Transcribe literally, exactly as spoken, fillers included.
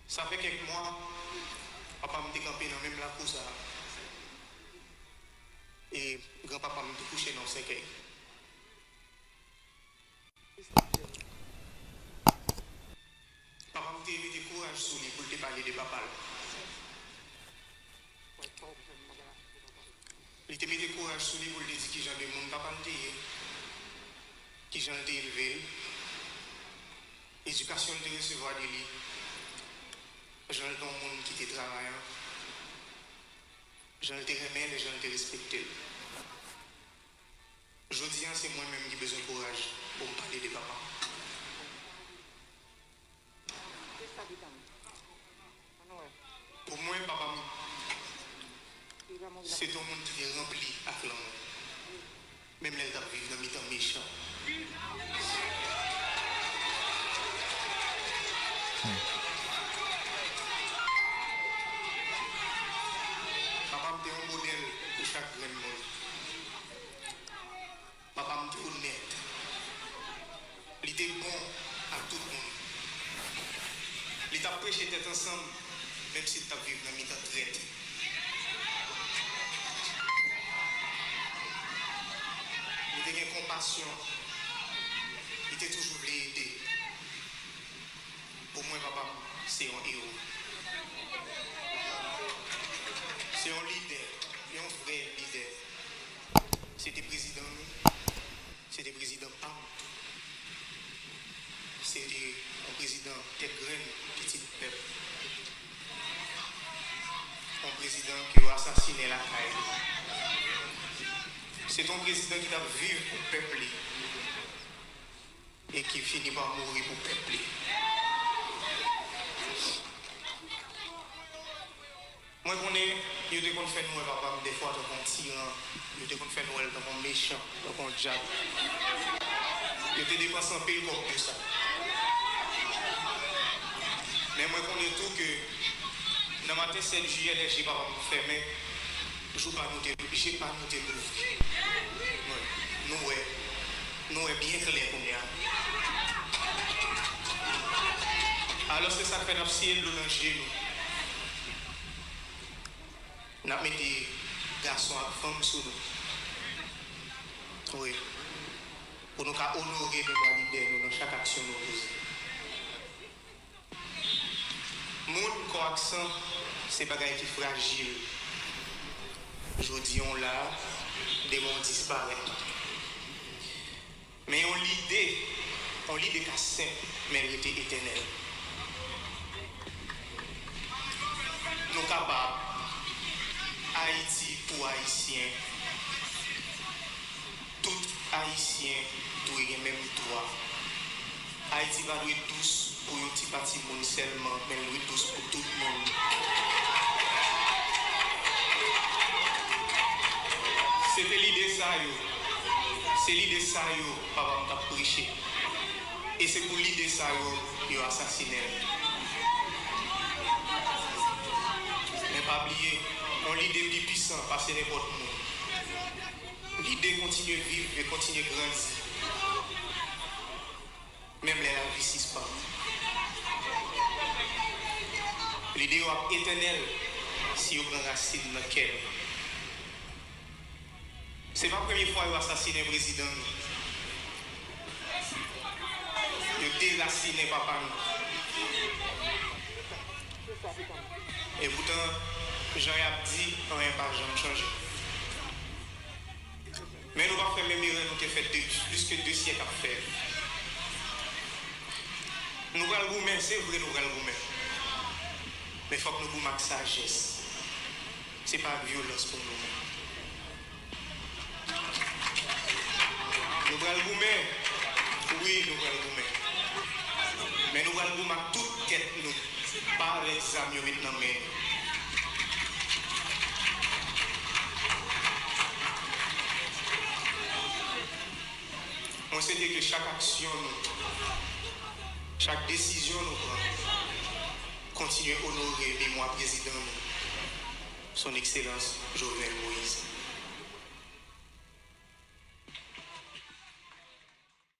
Sa fè kèk mwa, papa m te kanpe nan menm lakou sa a. E granpapa m te kouche nan yon sèkèy. Papa m te mete kouraj sou li pou l te pale de papa l. Li te mete kouraj sou li pou l te di kijan de moun papa l te ye, kijan l te elve l, edikasyon l te resevwa de li, jan l te yon moun ki te travayan, jan l te renmen l e jan l te respekte l. Jodi a, se mwen menm ki bezwen kouraj pou m pale de papa m. Pou mwen, papa m se te yon moun ki te ranpli ak lanmou, menm lè l t ap viv nan mitan mechan. Papa m te yon modèl pou chak grenn moun. Papa m te onèt. Li te bon ak tout moun. Li t ap preche tèt ansanm, menm si l t ap viv nan mitan trèt. Li te gen konpasyon. Li te toujou vle ede. Pou mwen, papa m se yon ewo. Se yon lidè, yon vrè lidè. Se te prezidan nou, se te prezidan pa m tou. Se te yon prezidan tèt grenn, pitit pèp. Yon prezidan ke yo asasinen lakay li. Se te yon prezidan ki t ap viv pou pèp li e ki fini pa mouri pou pèp li. Mwen konnen yo te konn fè nou wè papa m dèfwa tankou yon tiran, yo te konn fè nou wè l tankou yon mechan, tankou yon dyab. Yo te depanse anpil kòb pou sa. Men mwen konnen tou ke nan maten sèt jiyè, lè je papa m fèmen, jou pa nou te, je pa nou te louvri. Wi, nou wè, nou wè byen klè kounye a. Alò, se sa k fè n ap siye dlo nan je nou. N ap mete gason ak fanm sou nou. Wi. Pou nou ka onore memwa lidè nou nan chak aksyon nou poze. Moun, kò ak san, se bagay ki frajil. Jodi a w la, demen w disparèt. Men yon lide, yon lide ka senp, men l rete etènèl. Nou kapab. Ayiti pou Ayisyen. Tout Ayisyen dwe gen menm dwa. Ayiti pa dwe dous pou yon ti pati moun sèlman, men l dwe dous pou tout moun. Se te lide sa yo, se lide sa yo papa m t ap preche. E se pou lide sa yo, yo asasinen l. Men pa bliye, yon lide pi pisan pase nenpòt moun. Lide kontinye viv e kontinye grandi. Menm lè lavi sispann. Lide yo ap etènèl si yo pran rasin nan kè nou. Se pa premye fwa yo asasinen prezidan nou. Yo derasinen papa nou. E poutan, jan y ap di, anyen pa janm chanje. Men nou p ap fè menm erè nou te fè de, plis ke de syèk ap fè. Nou pral goumen, se vre nou pral goumen. Men fòk nou goumen ak sajès. Se pa ak vyolans pou n goumen. Nou pral goumen. Wi, nou pral goumen. Men nou pral goumen ak tout tèt nou. Pa avèk zam yo met nan men nou. Mwen swete ke chak aksyon nou, chak desizyon nou pran, kontinye onore memwa prezidan nou, Son Ekselans Jovenel Moïse.